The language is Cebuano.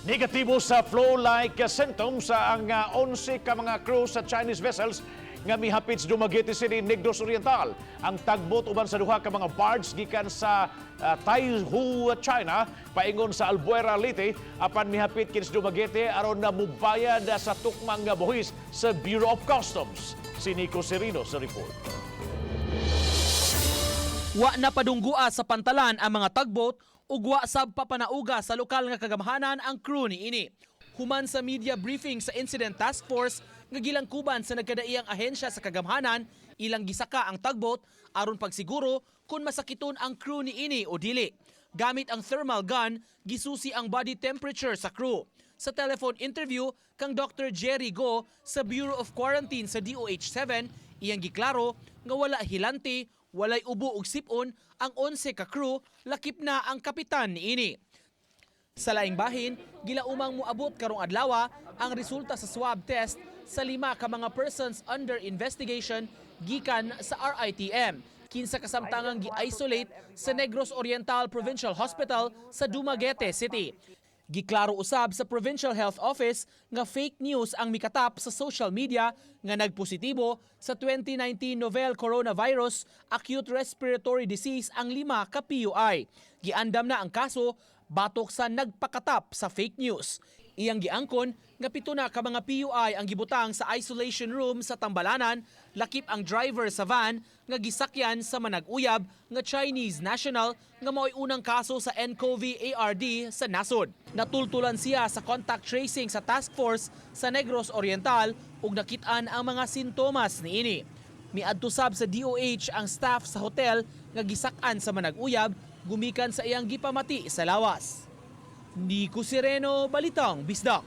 Negatibo sa flu-like symptoms sa ang 11 ka mga crew sa Chinese vessels nga mihapit sa Dumaguete City, Negros Oriental. Ang tagbot uban sa duha ka mga barge gikan sa Taihu, China, paingon sa Albuera, Leyte, apan mihapit kini sa Dumaguete aron na mubayad sa tukmang nga buhis sa Bureau of Customs. Si Nico Serino sa report. Wa na padunggua sa pantalan ang mga tugboat ug wa sab papanauga sa lokal nga kagamhanan ang crew niini. Human sa media briefing sa Incident Task Force nga gilangkuban sa nagkadaiyang ahensya sa kagamhanan, ilang gisaka ang tugboat aron pagsiguro kung masakiton ang crew niini o dili. Gamit ang thermal gun, gisusi ang body temperature sa crew. Sa telephone interview kang Dr. Jerry Go sa Bureau of Quarantine sa DOH-7, iyang giklaro nga wala hilanti, walay ubo ug sipon ang 11 ka crew, lakip na ang kapitan niini. Sa laing bahin, gilaumang muabot karong adlaw ang resulta sa swab test sa lima ka mga persons under investigation gikan sa RITM. Kinsa kasamtangang gi-isolate sa Negros Oriental Provincial Hospital sa Dumaguete City. Giklaro usab sa Provincial Health Office nga fake news ang mikatap sa social media nga nagpositibo sa 2019 novel coronavirus acute respiratory disease ang lima ka PUI. Giandam na ang kaso batok sa nagpakatap sa fake news. Iyang giangkon nga 7 na ka mga PUI ang gibutang sa isolation room sa Tambalanan, lakip ang driver sa van nga gisakyan sa manag-uyab nga Chinese national nga mao'y unang kaso sa nCoV ARD sa nasod. Natultulan siya sa contact tracing sa task force sa Negros Oriental ug nakit-an ang mga sintomas niini. Miadto sab sa DOH ang staff sa hotel nga gisak-an sa manag-uyab gumikan sa iyang gipamati sa lawas. Nico Sereno, Balitang Bisdak.